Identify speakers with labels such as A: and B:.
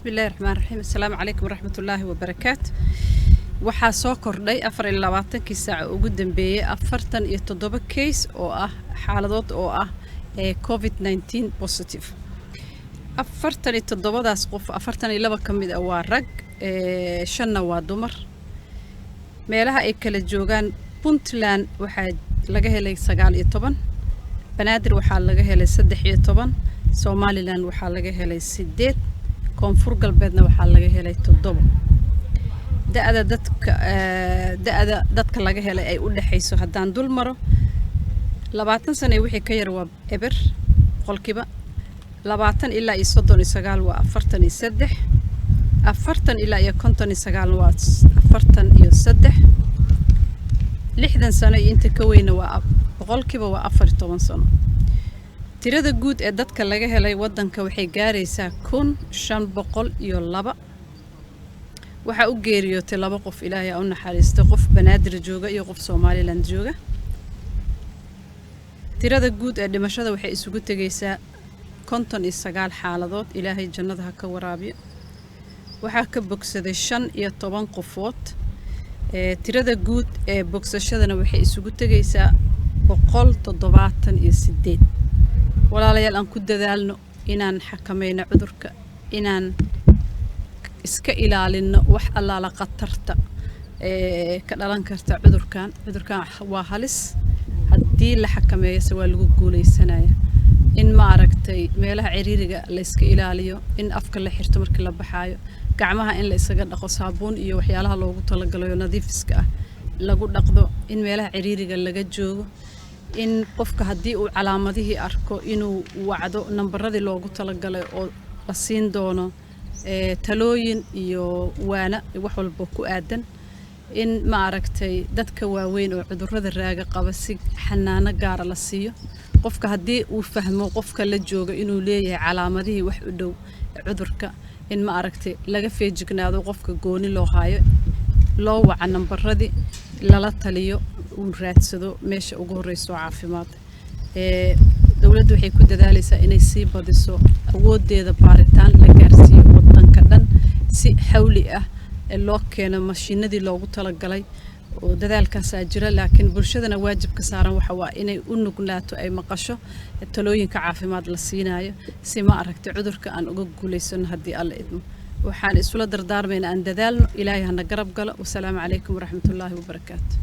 A: Bismillahi raxmaan raxiim. Assalaamu calaykum waraxmatullaahi wabarakaatu. Waxaa soo kordhay 24-kii saaca ugu dambeeyey 47 case oo ah xaaladood oo ah COVID-19 positive. 47-daas qof, 42 ka mid ah waa rag, 5-na waa dumar. Meelaha ay kala joogaan: Puntland waxaa laga helay 19, Banaadir waxaa laga helay 13, Somaliland waxaa laga helay 8, Koonfur Galbeedna waxaa laga helay 7. Da-da dadka laga helay ay u dhexayso haddaan dul maro: 20 sano wixii ka yar waa 0%, 20 ilaa iyo 39 waa 43, 40 ilaa iyo 59 waa 43, 60 sano iyo inta ka weyna waa boqolkiiba waa 14 sano. Tirada guud ee dadka laga helay waddanka waxay gaaraysaa 1502. Waxaa u geeriyootay laba qof, Ilaahay ha u naxariistay, qof Banaadir jooga iyo qof Somaliland jooga. Tirada guud ee dhimashada waxay isugu tegaysaa 59 xaaladood. Ilaahay jannada ha ka waraabiyo. Waxaa ka bogsaday 15 qofood. Tirada guud ee bogsashadana waxay isugu tegaysaa 178. Walaalayaal, aan ku dadaalno inaan xakameyno cudurka, inaan iska ilaalino wax allaala khatarta ee ka dhalan karta cudurkan. Cudurkan waa halis, haddii la xakameeyo se waa lagu guuleysanaya. In, ma aragtay, meelaha ciriiriga la iska ilaaliyo, in afka la xirto markii la baxaayo, gacmaha in la isaga dhaqo saabuun iyo waxyaalaha loogu talagalayo nadiifiska ah lagu dhaqdo, in meelaha ciriiriga laga joogo, in qofka haddii uu calaamadihii arko inuu wacdo nambaradii loogu talagalay oo la siin doono talooyin iyo waana wax walba ku aadan, in, ma aragtay, dadka waaweyn oo cudurrada raaga qaba si xanaano gaara la siiyo. Qofka haddii uu fahmo qofka la jooga inuu leeyahay calaamadihii wax u dhow cudurka, in, ma aragtay, laga feejignaado, qofka gooni loo haayo, loo waca nambaradii, lala taliyo, uu raadsado meesha ugu horeyso caafimaad. Dowladdu waxay ku dadaalaysaa inay sii badiso awooddeeda baaritaan, la gaarsiiyo wadanka dhan si xawli ah ee loo keeno mashiinadii loogu talagalay, oo dadaalkaasaa jira. Laakiin bulshadana waajibka saaran waxa waa inay u nuglaato, ay maqasho talooyinka caafimaad la siinayo, si, ma aragtay, cudurka aan uga guulaysano haddii Alla idmo. Waxaan isula dardaarmayna aan dadaalno, Ilaahay hana garab galo. Wasalaamu calaykum waraxmatullaahi wabarakaatu.